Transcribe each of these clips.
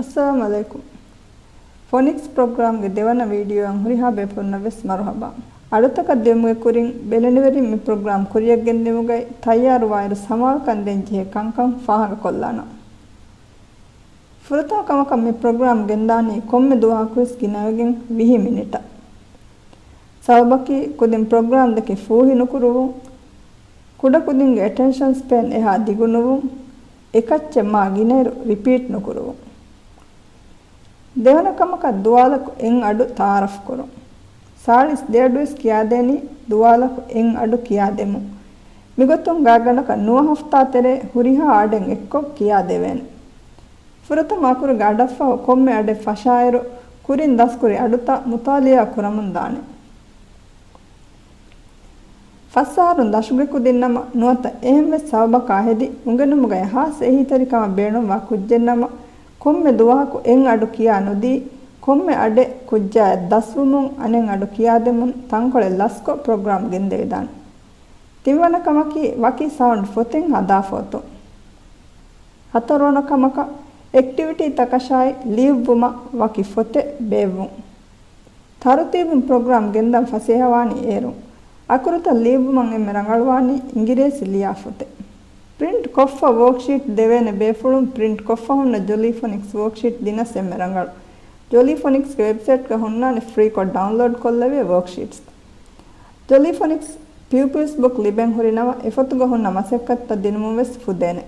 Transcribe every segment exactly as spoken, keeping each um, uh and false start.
އައްސަލާމު ޢަލައިކުމް. ފޮނިކްސް ޕްރޮގްރާމްގެ ދެވަނަ ވީޑިއޯއަށް ހުރިހާ ބޭފުޅުންނަށް ވެސް މަރުޙަބާ. އަޑުތަކަށް ދިޔުމުގެ ކުރިން ބެލެނިވެރިން މި ޕްރޮގްރާމް ކުރިއަށް ގެންދިއުމުގައި ތައްޔާރުވާއިރު ސަމާލުކަން ދޭން ޖެހޭ ކަންކަން ފާހަގަކޮށްލާނަން. ފުރަތަމަ ކަމަކަށް މި ޕްރޮގްރާމް ގެންދާނީ ކޮންމެ ދުވަހަކުވެސް ގިނަވެގެން ވިހި މިނިޓަށް. ސަބަބަކީ ކުދިން ޕްރޮގްރާމް ދެކެ ފޫހި ނުކުރުވުން، ކުޑަކުދިންގެ އެޓެންޝަން ސްޕޭން އެހާ ދިގު ނުވުން، އެކައްޗެއް މާ ގިނައިރު ރިޕީޓް ނުކުރުވުން. ދެވަނަ ކަމަކަށް ދުވާލަކު އެއް އަޑު ތަޢާރަފް ކުރުން. ސާޅީސް ދެ އަޑުވެސް ކިޔާދޭނީ ދުވާލަކު އެއް އަޑު ކިޔާދެމުން. މިގޮތުން ގާތްގަނޑަކަށް ނުވަ ހަފްތާ ތެރޭ ހުރިހާ އަޑެއް އެއްކޮށް ކިޔާދެވޭނެ. ފުރަތަމަ އަކުރުގެ އަޑަށްފަހު ކޮންމެ އަޑެއް ފަށާއިރު، ކުރިން ދަސްކުރި އަޑުތައް މުތާލިއާ ކުރަމުން ދާނެ. ފަސް އަހަރުން ދަށުގެ ކުދިންނަމަ ނުވަތަ އެހެންވެސް ސަބަބަކާ ހެދި އުނގެނުމުގައި ހާއްސަ އެހީތެރިކަމަށް ބޭނުންވާ ކުއްޖެއްނަމަ، ކޮންމެ ދުވަހަކު އެއް އަޑު ކިޔާ ނުދީ، ކޮންމެ އަޑެއް ކުއްޖާއަށް ދަސްވުމުން އަނެއް އަޑު ކިޔާދެމުން ތަންކޮޅެއް ލަސްކޮށް ޕްރޮގްރާމް ގެންދެވިދާނެ. ތިންވަނަ ކަމަކީ، ވަކި ސައުންޑް ފޮތެއް ހަދާފަ އޮތުން. ހަތަރުވަނަ ކަމަކަށް، އެކްޓިވިޓީތަކަށާއި ލިޔުއްވުމަށް ވަކި ފޮތެއް ބޭއްވުން. ތަރުތީބުން ޕްރޮގްރާމް ގެންދަން ފަސޭހަވާނީ އޭރުން. އަކުރުތައް ލިޔުއްވުމަށް އެންމެ ރަނގަޅުވާނީ އިނގިރޭސި ލިޔާ ފޮތެއް. ޕްރިންޓް ކޮށްފަ ވޯކްޝީޓް ދެވޭނެ ބޭފުޅުން ޕްރިންޓް ކޮށްފަ ހުންނަ ޖޮލީފޮނިކްސް ވޯކްޝީޓް ދިނަސް އެންމެ ރަނގަޅު. ޖޮލީފޮނިކްސްގެ ވެބްސައިޓްގަ ހުންނާނެ ފްރީކޮށް ޑައުންލޯޑް ކޮށްލެވޭ ވޯކްޝީޓްސް. ޖޮލީފޮނިކްސް ޕިއުޕިލްސް ބުކް ލިބެން ހުރި ނަމަ، އެފޮތުގަ ހުންނަ މަސައްކަތްތައް ދިނުމުން ވެސް ފުދޭނެ.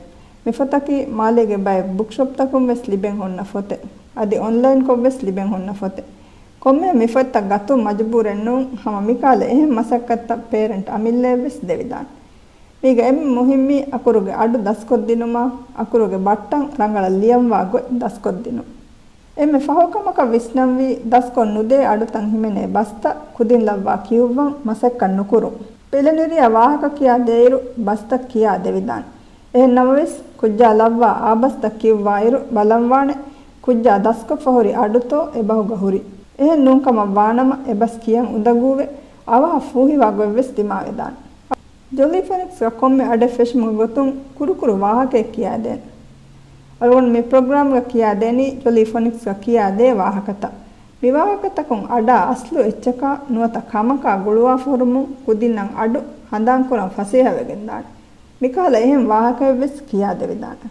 މިފޮތަކީ މާލޭގެ ބައެއް ބުކްޝޮޕްތަކުން ވެސް ލިބެން ހުންނަ ފޮތެއް. އަދި އޮންލައިންކޮށް ވެސް ލިބެން ހުންނަ ފޮތެއް. ކޮންމެ މިފޮތްތައް ގަތުން މަޖުބޫރެއް ނޫން، ހަމަ މިކަހަލަ އެހެން މަސައްކަތްތައް ޕޭރެންޓް އަމިއްލައަށް ވެސް ދެވިދާނެ. މީގަ އެންމެ މުހިއްމީ އަކުރުގެ އަޑު ދަސްކޮށްދިނުމާ، އަކުރުގެ ބައްޓަން ރަނގަޅަށް ލިޔަންވާ ގޮތް ދަސްކޮށްދިނުން. އެންމެ ފަހު ކަމަކަށް ވިސްނަންވީ، ދަސްކޮށް ނުދޭ އަޑުތައް ހިމެނޭ ބަސްތައް ކުދިން ލައްވާ ކިޔުއްވަން މަސައްކަތް ނުކުރުން. ބެލެނިވެރިޔާ ވާހަކަ ކިޔާ ދޭއިރު ބަސްތައް ކިޔާ ދެވިދާނެ. އެހެން ނަމަވެސް، ކުއްޖާ ލައްވާ އާ ބަސްތައް ކިޔުއްވާއިރު ބަލަންވާނެ، ކުއްޖާ ދަސްކޮށްފަ ހުރި އަޑުތޯ އެބަހުގަ ހުރި. އެހެން ނޫންކަމަށް ވާނަމަ، އެބަސް ކިޔަން އުނދަގޫވެ، އަވަހަށް ފޫހިވާ ގޮތްވެސް ދިމާވެދާނެ. ޖޮލީފޮނިކްސްގަ ކޮންމެ އަޑެއް ފެށުމުގެ ގޮތުން ކުރުކުރު ވާހަކައެއް ކިޔާދޭނެ. އަޅުގަނޑު މި ޕްރޮގްރާމްގަ ކިޔާދޭނީ ޖޮލީފޮނިކްސްގަ ކިޔާދޭ ވާހަކަތައް. މި ވާހަކަތަކުން އަޑާ އަސްލު އެއްޗަކާ ނުވަތަ ކަމަކާ ގުޅުވާފަ ހުރުމުން ކުދިންނަށް އަޑު ހަނދާންކުރަން ފަސޭހަވެގެންދާނެ. މިކަހަލަ އެހެން ވާހަކައެއްވެސް ކިޔާދެވިދާނެ.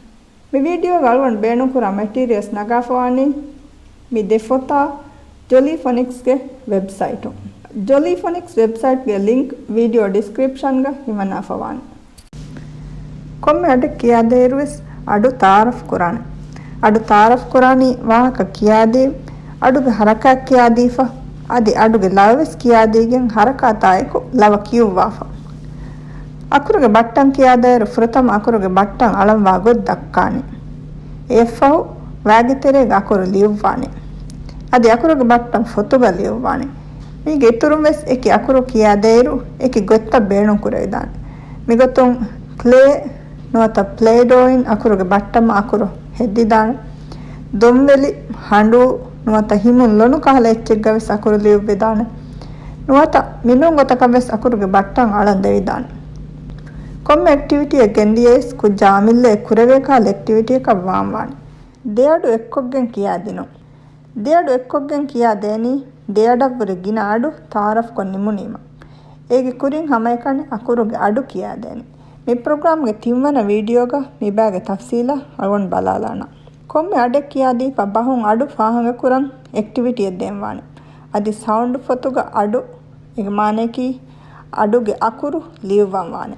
މި ވީޑިއޯގަ އަޅުގަނޑު ބޭނުންކުރާ މެޓީރިއަލްސް ނަގާފަވާނީ މި ދެ ފޮތާ ޖޮލީފޮނިކްސްގެ ވެބްސައިޓުން. ޖޮލީފޮނިކްސް ވެބްސައިޓްގެ ލިންކް ވީޑިއޯ ޑިސްކްރިޕްޝަންގަ ހިމަނާފަވާނެ. ކޮންމެ އަޑެއް ކިޔާދޭއިރުވެސް އަޑު ތަޢާރަފް ކުރާނެ. އަޑު ތަޢާރަފް ކުރާނީ ވާހަކަ ކިޔާދީ، އަޑުގެ ހަރަކާތް ކިޔާދީފަ، އަދި އަޑުގެ ލަވަވެސް ކިޔާދީގެން ހަރަކާތާއެކު ލަވަ ކިޔުއްވާފަ. އަކުރުގެ ބައްޓަން ކިޔާދޭއިރު ފުރަތަމަ އަކުރުގެ ބައްޓަން އަޅަންވާ ގޮތް ދައްކާނެ. އެއަށްފަހު ވައިގެ ތެރޭގަ އަކުރު ލިޔުއްވާނެ. އަދި އަކުރުގެ ބައްޓަން ފޮތުގަ ލިޔުއްވާނެ. މީގެ އިތުރުން ވެސް އެކި އަކުރު ކިޔާދޭއިރު އެކި ގޮތްތައް ބޭނުން ކުރެވިދާނެ. މިގޮތުން ކްލޭ ނުވަތަ ޕްލޭޑޯއިން އަކުރުގެ ބައްޓަމަށް އަކުރު ހެއްދިދާނެ. ދޮންވެލި، ހަނޑޫ ނުވަތަ ހިމުން ލޮނު ކަހަލަ އެއްޗެއްގަ ވެސް އަކުރު ލިޔުއްވިދާނެ. ނުވަތަ މިނޫން ގޮތަކަށް ވެސް އަކުރުގެ ބައްޓަން އަޅަން ދެވިދާނެ. ކޮންމެ އެކްޓިވިޓީއެއް ގެންދިޔައިސް ކުއްޖާ އަމިއްލައަށް ކުރެވޭ ކަހަލަ އެކްޓިވިޓީއަކަށް ވާންވާނެ. ދެއަޑު އެއްކޮށްގެން ކިޔާދިނުން. ދެއަޑު އެއްކޮށްގެން ކިޔާދޭނީ، ދެއަޑަށްވުރެ ގިނަ އަޑު ތަޢާރަފްކޮށް ނިމުނީމަ. އޭގެ ކުރިން ހަމައެކަނި އަކުރުގެ އަޑު ކިޔާދޭނީ. މި ޕްރޮގްރާމްގެ ތިންވަނަ ވީޑިއޯގަ މިބައިގެ ތަފްސީލަށް އަޅުގަނޑު ބަލާލާނަން. ކޮންމެ އަޑެއް ކިޔާދީފަ ބަހުން އަޑު ފާހަގަކުރަން އެކްޓިވިޓީއެއް ދޭންވާނެ. އަދި ސައުންޑް ފޮތުގަ އަޑު، އޭގެ މާނަޔަކީ އަޑުގެ އަކުރު ލިޔުއްވަންވާނެ.